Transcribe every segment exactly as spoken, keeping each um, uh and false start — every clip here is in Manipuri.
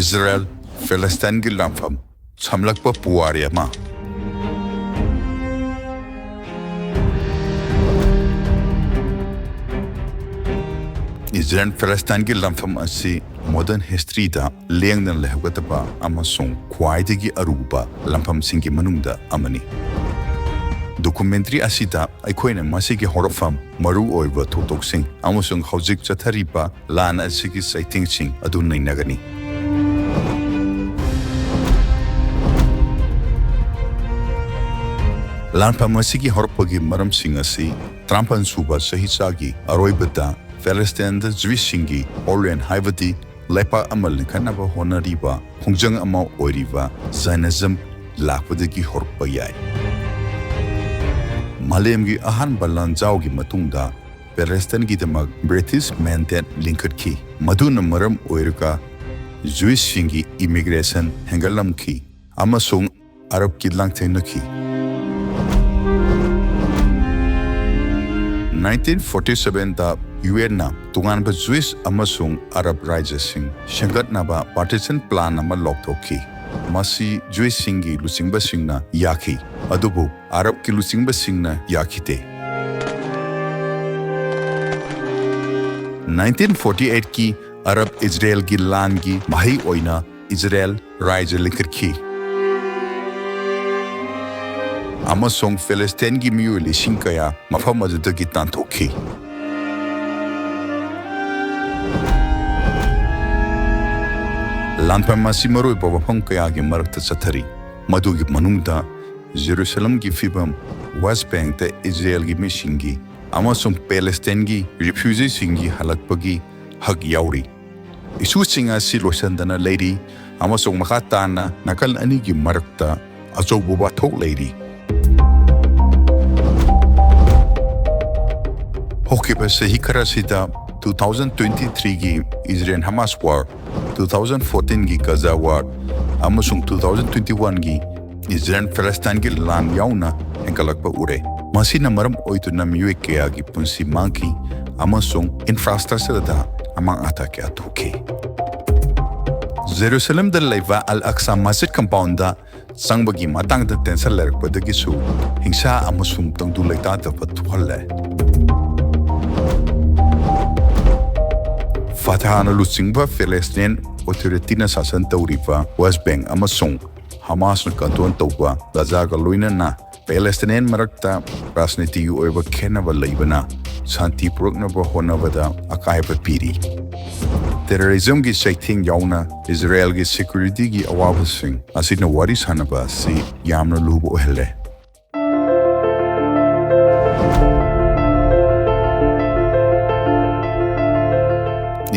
ꯏꯖꯔꯦꯜ ꯐꯤꯂꯤꯁꯇꯥꯏꯟꯒꯤ ꯂꯥꯟꯐꯝ ꯁꯝꯂꯛꯄ ꯄꯨꯋꯥꯔꯤ ꯑꯃ꯫ ꯏꯖꯔꯦꯜ ꯐꯤꯂꯤꯁꯇꯥꯏꯟꯒꯤ ꯂꯥꯟꯐꯝ ꯑꯁꯤ ꯃꯣꯗꯔꯟ ꯍꯤꯁꯇ꯭ꯔꯤꯗ ꯂꯦꯡꯗꯅ ꯂꯩꯍꯧꯒꯗꯕ ꯑꯃꯁꯨꯡ ꯈ꯭ꯋꯥꯏꯗꯒꯤ ꯑꯔꯨꯕ ꯂꯥꯟꯐꯝꯁꯤꯡꯒꯤ ꯃꯅꯨꯡꯗ ꯑꯃꯅꯤ꯫ ꯗꯣꯀꯨꯃꯦꯟꯇꯔꯤ ꯑꯁꯤꯗ ꯑꯩꯈꯣꯏꯅ ꯃꯁꯤꯒꯤ ꯍꯧꯔꯛꯐꯝ, ꯃꯔꯨꯑꯣꯏꯕ ꯊꯧꯗꯣꯛꯁꯤꯡ ꯑꯃꯁꯨꯡ ꯍꯧꯖꯤꯛ ꯆꯠꯊꯔꯤꯕ ꯂꯥꯟ ꯑꯁꯤꯒꯤ ꯆꯩꯊꯦꯡꯁꯤꯡ ꯑꯗꯨ ꯅꯩꯅꯒꯅꯤ꯫ ꯂꯥꯟꯐꯝ ꯑꯁꯤꯒꯤ ꯍꯧꯔꯛꯄꯒꯤ ꯃꯔꯝꯁꯤꯡ ꯑꯁꯤ ꯇꯔꯥꯃꯥꯄꯟ ꯁꯨꯕ ꯆꯍꯤꯆꯥꯒꯤ ꯑꯔꯣꯏꯕꯗ ꯐꯦꯂꯦꯁꯇꯥꯏꯟꯗ ꯖ꯭ꯌꯨꯏꯁꯁꯤꯡꯒꯤ ꯍꯣꯂꯤ ꯂꯦꯟ, ꯍꯥꯏꯕꯗꯤ ꯂꯩꯄꯥꯛ ꯑꯃ ꯂꯤꯡꯈꯠꯅꯕ ꯍꯣꯠꯅꯔꯤꯕ ꯈꯣꯡꯖꯪ ꯑꯃ ꯑꯣꯏꯔꯤꯕ ꯖꯥꯏꯅꯤꯖꯝ ꯂꯥꯛꯄꯗꯒꯤ ꯍꯧꯔꯛꯄ ꯌꯥꯏ꯫ ꯃꯥꯂꯦꯝꯒꯤ ꯑꯍꯥꯟꯕ ꯂꯥꯟꯖꯥꯎꯒꯤ ꯃꯇꯨꯡꯗ ꯄꯦꯂꯦꯁꯇꯥꯏꯟꯒꯤꯗꯃꯛ ꯕ꯭ꯔꯤꯇꯤꯁ ꯃꯦꯟꯗꯦꯠ ꯂꯤꯡꯈꯠꯈꯤ, ꯃꯗꯨꯅ ꯃꯔꯝ ꯑꯣꯏꯔꯒ ꯖ꯭ꯌꯨꯏꯁꯁꯤꯡꯒꯤ ꯏꯃꯤꯒ꯭ꯔꯦꯁꯟ ꯍꯦꯟꯒꯠꯂꯝꯈꯤ ꯑꯃꯁꯨꯡ ꯑꯔꯕꯀꯤ ꯂꯥꯟꯊꯦꯡꯅꯈꯤ꯫ ꯅꯥꯏꯟꯇꯤꯟ ꯐꯣꯔꯇꯤ ꯁꯚꯦꯟꯗ ꯌꯨ ꯑꯦꯟꯅ ꯇꯣꯉꯥꯟꯕ ꯖ꯭ꯌꯨꯏꯁ ꯑꯃꯁꯨꯡ ꯑꯔꯕ ꯔꯥꯖ꯭ꯌꯁꯤꯡ ꯁꯦꯝꯒꯠꯅꯕ ꯄꯥꯔꯇꯤꯁꯟ ꯄ꯭ꯂꯥꯟ ꯑꯃ ꯂꯥꯎꯊꯣꯛꯈꯤ꯫ ꯃꯁꯤ ꯖ꯭ꯌꯨꯏꯁꯁꯤꯡꯒꯤ ꯂꯨꯆꯤꯡꯕꯁꯤꯡꯅ ꯌꯥꯈꯤ, ꯑꯗꯨꯕꯨ ꯑꯔꯕꯀꯤ ꯂꯨꯆꯤꯡꯕꯁꯤꯡꯅ ꯌꯥꯈꯤꯗꯦ꯫ ꯅꯥꯏꯟꯇꯤꯟ ꯐꯣꯔꯇꯤ ꯑꯩꯠꯀꯤ ꯑꯔꯕ ꯏꯖꯔꯦꯜꯒꯤ ꯂꯥꯟꯒꯤ ꯃꯍꯩ ꯑꯣꯏꯅ ꯏꯖꯔꯦꯜ ꯔꯥꯖ꯭ꯌ ꯂꯤꯡꯈꯠꯈꯤ ꯑꯃꯁꯨꯡ ꯐꯤꯂꯤꯁꯇꯤꯟꯒꯤ ꯃꯤꯑꯣꯏ ꯂꯤꯁꯤꯡ ꯀꯌꯥ ꯃꯐꯝ ꯑꯗꯨꯗꯒꯤ ꯇꯥꯟꯊꯣꯛꯈꯤ꯫ ꯂꯥꯟꯐꯝ ꯑꯁꯤ ꯃꯔꯨꯑꯣꯏꯕ ꯋꯥꯐꯝ ꯀꯌꯥꯒꯤ ꯃꯔꯛꯇ ꯆꯠꯊꯔꯤ, ꯃꯗꯨꯒꯤ ꯃꯅꯨꯡꯗ ꯖꯦꯔꯨꯁꯂꯝꯒꯤ ꯐꯤꯕꯝ, ꯋꯦꯁ ꯕꯦꯡꯛꯇ ꯏꯖꯔꯦꯜꯒꯤ ꯃꯤꯁꯤꯡꯒꯤ ꯑꯃꯁꯨꯡ ꯄꯦꯂꯦꯁꯇꯥꯏꯟꯒꯤ ꯔꯤꯐ꯭ꯌꯨꯖꯤꯁꯤꯡꯒꯤ ꯍꯜꯂꯛꯄꯒꯤ ꯍꯛ ꯌꯥꯎꯔꯤ꯫ ꯏꯁꯨꯁꯤꯡ ꯑꯁꯤ ꯂꯣꯏꯁꯤꯟꯗꯅ ꯂꯩꯔꯤ ꯑꯃꯁꯨꯡ ꯃꯈꯥ ꯇꯥꯅ ꯅꯥꯀꯜ ꯑꯅꯤꯒꯤ ꯃꯔꯛꯇ ꯑꯆꯧꯕ ꯋꯥꯊꯣꯛ ꯂꯩꯔꯤ꯫ ꯍꯧꯈꯤꯕ ꯆꯍꯤ ꯈꯔꯁꯤꯗ two thousand twenty threeꯒꯤ Israel Hamas war, two thousand fourteenꯒꯤ ꯒꯖꯥ ꯋꯥꯔ ꯑꯃꯁꯨꯡ two thousand twenty oneꯒꯤ ꯏꯖꯔꯦꯜ ꯐꯦꯂꯦꯁꯇꯥꯏꯟꯒꯤ ꯂꯥꯟ ꯌꯥꯎꯅ ꯍꯦꯟꯒꯠꯂꯛꯄ ꯎꯔꯦ꯫ ꯃꯁꯤꯅ ꯃꯔꯝ ꯑꯣꯏꯗꯨꯅ ꯃꯤꯑꯣꯏ ꯀꯌꯥꯒꯤ ꯄꯨꯟꯁꯤ ꯃꯥꯡꯈꯤ ꯑꯃꯁꯨꯡ ꯏꯟꯐ꯭ꯔꯥꯁ꯭ꯇ꯭ꯔꯛꯆꯔꯗ ꯑꯃꯥꯡ ꯑꯇꯥ ꯀꯌꯥ ꯊꯣꯛꯈꯤ꯫ ꯖꯦꯔꯨꯁꯂꯝꯗ ꯂꯩꯕ ꯑꯜ ꯑꯛꯁꯥ ꯃꯁꯖꯤꯗ compoundꯗ ꯆꯪꯕꯒꯤ ꯃꯇꯥꯡꯗ tension ꯂꯩꯔꯛꯄꯗꯒꯤꯁꯨ ꯍꯤꯡꯁꯥ ꯑꯃꯁꯨꯡ ꯇꯪꯗꯨ ꯂꯩꯇꯥꯗꯕ ꯊꯣꯛꯍꯜꯂꯦ꯫ ꯐꯇꯥꯍꯅ ꯂꯨꯆꯤꯡꯕ Palestinian Authorityꯅ ꯁꯥꯁꯟ ꯇꯧꯔꯤꯕ West Bank ꯑꯃꯁꯨꯡ ꯍꯃꯥꯁꯅ control ꯇꯧꯕ ꯒꯥꯖꯥꯒ ꯂꯣꯏꯅꯅ Palestinian ꯃꯔꯛꯇ ꯔꯥꯖꯅꯤꯇꯤꯒꯤ ꯑꯣꯏꯕ ꯈꯦꯟꯅꯕ ꯂꯩꯕꯅ ꯁꯥꯟꯇꯤ ꯄꯨꯔꯛꯅꯕ ꯍꯣꯠꯅꯕꯗ ꯑꯀꯥꯏꯕ ꯄꯤꯔꯤ꯫ Terrorismꯒꯤ ꯆꯩꯊꯦꯡ ꯌꯥꯎꯅ ꯏꯖꯔꯦꯜꯒꯤ securityꯒꯤ ꯑꯋꯥꯕꯁꯤꯡ ꯑꯁꯤꯅ ꯋꯥꯔꯤ ꯁꯥꯟꯅꯕ ꯑꯁꯤ ꯌꯥꯝꯅ ꯂꯨꯕ ꯑꯣꯏꯍꯜꯂꯦ꯫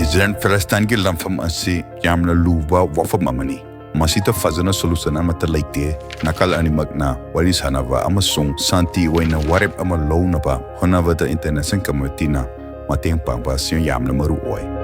ꯏꯖꯔꯦꯜ ꯐꯦꯂꯦꯁꯇꯥꯏꯟꯒꯤ ꯂꯝꯐꯝ ꯑꯁꯤ ꯌꯥꯝꯅ ꯂꯨꯕ ꯋꯥꯐꯝ ꯑꯃꯅꯤ꯫ ꯃꯁꯤꯗ ꯐꯖꯅ solution ꯑꯃꯠꯇ ꯂꯩꯇꯦ꯫ ꯅꯥꯀꯜ ꯑꯅꯤꯃꯛꯅ ꯋꯥꯔꯤ ꯁꯥꯅꯕ ꯑꯃꯁꯨꯡ ꯁꯥꯟꯇꯤ ꯑꯣꯏꯅ ꯋꯥꯔꯦꯞ ꯑꯃ ꯂꯧꯅꯕ ꯍꯣꯠꯅꯕꯗ international communityꯅ ꯃꯇꯦꯡ ꯄꯥꯡꯕ ꯑꯁꯤ ꯌꯥꯝꯅ ꯃꯔꯨ ꯑꯣꯏ꯫